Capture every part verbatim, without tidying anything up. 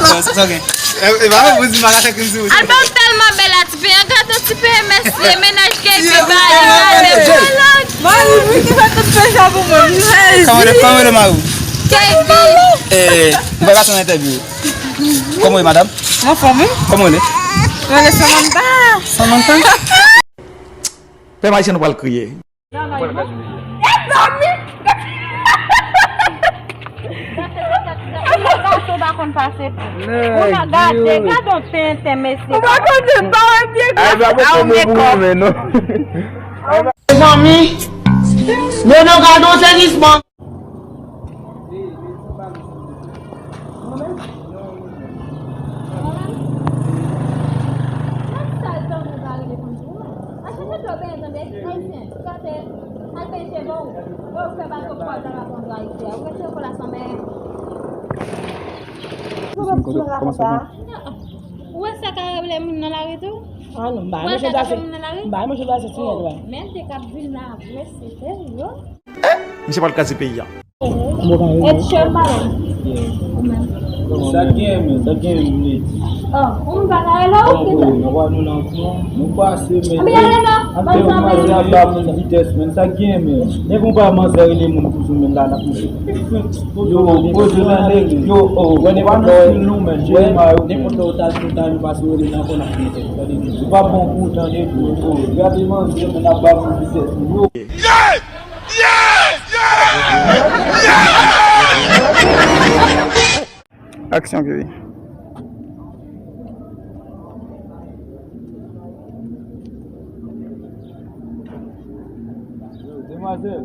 Sa, sa gen. E, e pa pou di m pa ka fè krim sou ou. Album tèlman bèl la, ti peye gato, ti peye mèsi, mennaj K P ba li, ale. Mari, wi, ki fè tout pèsa pou mwen. Kòman w rele, kòman w rele, Mari? K P. Eh, m pral pase yon entèvyou. Kòman w ye, madanm? Anfòm, wi. Kòman w rele? Mwen rele Samantha. Samantha? Pèp ayisyen, nou pral kriye. Gason pa konn pase pou. Ou nan gade, gade yon tenten, mesye. Ou pa konn se pa wè vye gason. Ay, pa pou mwen, non. Mezanmi, Nono, gade yon sezisman. Ou wè sa ka rele moun nan lari tou? Ah non, m pa renmen chante ase. M pa renmen chante ase, ti nèg la. Men te k ap vin la apre, se serye. Misye pral kraze peyi a. Ed Sheeran pa la. Sa k gen, men, sa k gen, men. Oh, ou pa ka rele ou, ki sa? Nou pa nou nan fon, nou pase, men. Anbyen rele. Anbyen rele. Ap ba moun vitès, men, sa k gen, men. Depi w pa manzè rele moun toujou, men, la n ap mouche. Yo, poze tande, yo, oh, wè, nou pa nan fil nou, men, Jeremaya yo, men. Nenpòt lè w ta, w ta, nou pase rele nan fon, n ap mete. Ou pa bon kou, tande, yo, oh, gade manzè, men, n ap ba moun vitès, men, yo. Aksyon, K P. Yo, demwazèl,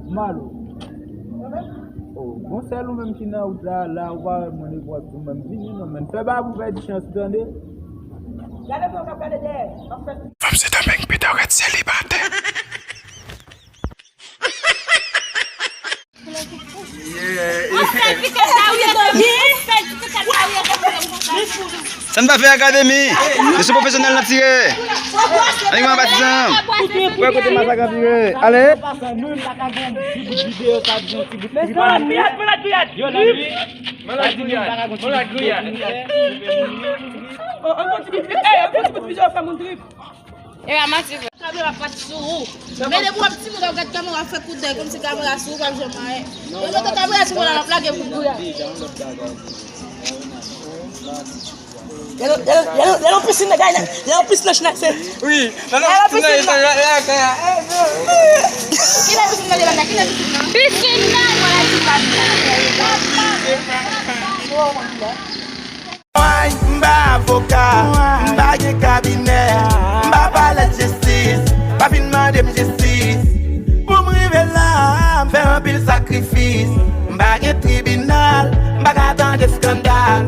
m mal ou. Oh, gon sèl ou menm ki nan wout la, la, ou pa wè mwen, epi w ap di w menm vini non, men fè bagay pou pèdi chans ou, tande. Gade pou w k ap gade dèyè, w ap fè. Fanm Sendomeng pito rèd selibatè. Sa n pa fè akademi. Yo se pwofesyonèl nan tire. Annik mwen batizan. Wè kote masak an tire. Ale. Malad guyad, malad guyad. Yo, la, li. Malad guyad. Malad guyad. Oh, on kontinye trip. Ey, on kontinye trip, fè moun trip. E pa manti vre. Kamera pa t sou ou. Men depi w ap timoun w ap gad kamera w ap fè kout dèy kòmsi kamera sou ou p ap janm anyen. Yo mete kamera sou mwen la, m ap lage kout guyad. Yè nan, yè nan, yè nan, yè nan pisin nan, guys. Yè nan pisin nan, China, se. Wi, yè nan pisin nan, yè nan pisin nan. Ki nan pisin nan, ki nan pisin nan? Pisin nan, mwen la di pa di. Ay, m pa avoka, m pa gen kabinè, m pa palè jistis, pa vin mande m jistis. Pou m rive la, m fè anpil sakrifis, m pa gen tribinal, m pa ka tande eskandal.